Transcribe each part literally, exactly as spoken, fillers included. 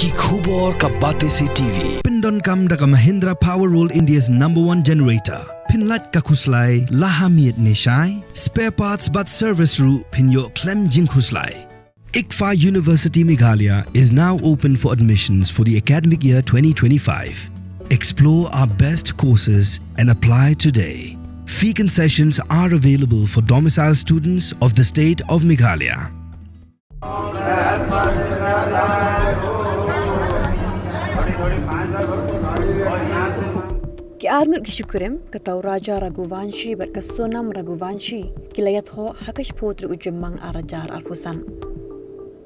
Ki khubor ka Batesi T V. Pyndonkam da ka Mahindra Power World, India's number one generator. Pynlait ka khuslai la ha miet ne shai. Spare parts bad service ruh phin ïoh khlem jingkhuslai. ICFAI University Meghalaya is now open for admissions for the academic year twenty twenty-five. Explore our best courses and apply today. Fee concessions are available for domicile students of the state of Meghalaya. Ki arngut ki shikurim, kata u Raja Raghuvanshi bad ka Sonam Raghuvanshi, ki la ïathoh ha ka shiphew tarik u Jymmang ar hajar arphew san.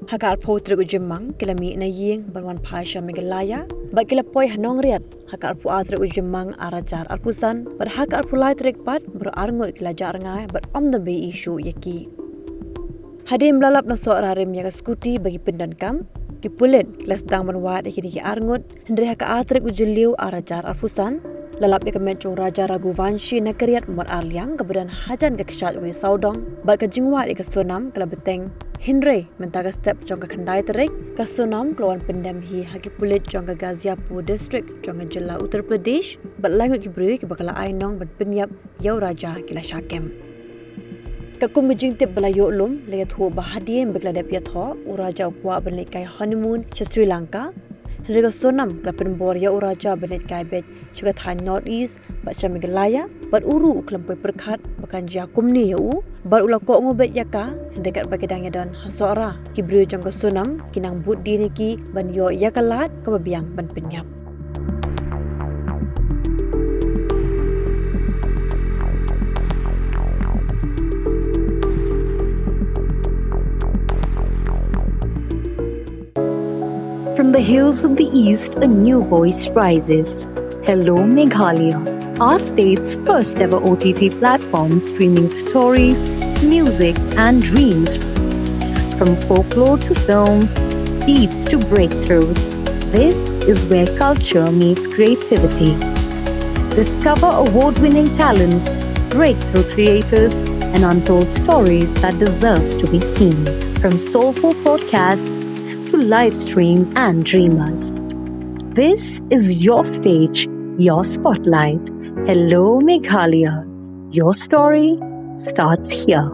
Ha ka arphew tarik u Jymmang, ki la mih na ïing ban wan phai sha Meghalaya, bad ki la poi ha Nongriat ha ka arphew ar tarik u Jymmang ar hajar arphew san, bad ha ka arphew lai tarik pat, baroh arngut ki la jah rngai bad ym don ba ïohi shuh ïa ki. Hadien ba la lap na Sohra rim ïa ka scooty ba ki pyndonkam, ki pulit ki la sdang ban wad ïa kine ki arngut, hynrei ha ka ar tarik u Jylliew ar hajar arphew san, la lap ïa ka met jong u Raja Raghuvanshi na Kariat Mot Arliang kaba don hajan ka kshaid wei sawdong, bad ka jingwad ïa ka Sonam ka la bteng. Hynrei mynta ka step jong ka khyndai tarik, ka Sonam ka la wan pyndem hi ha ki pulit jong ka Ghaziapur District jong ka jylla Uttar Pradesh, bad lai ngut ki briew kiba ka la ai nong ban pynïap ïa u Raja ki la shah kem. Katkum ka jingtip ba la ïoh lum, la ïathuh ba hadien ba ki la dep ïathoh, u Raja u kwah ban leit kai honeymoon sha Sri Lanka. Hynrei ka Sonam ka la pynbor ïa u Raja ban leit kai beit sha ka thaiñ North East bad sha Meghalaya, bad u ruh u khlem poi pyrkhat ba kan jia kumne ïa u, bad u la kohnguh beit ïa ka. Hynrei katba ki dang ïadon ha Sohra, ki briew jong ka Sonam ki nang bud dien ïa ki ban ïoh ïa ka lad kaba biang ban pynïap. From the hills of the East, a new voice rises. Hello Meghalaya, our state's first ever O T T platform streaming stories, music, and dreams. From folklore to films, beats to breakthroughs, this is where culture meets creativity. Discover award winning talents, breakthrough creators, and untold stories that deserves to be seen. From soulful podcasts to live streams and dreamers. This is your stage, your spotlight. Hello Meghalaya. Your story starts here.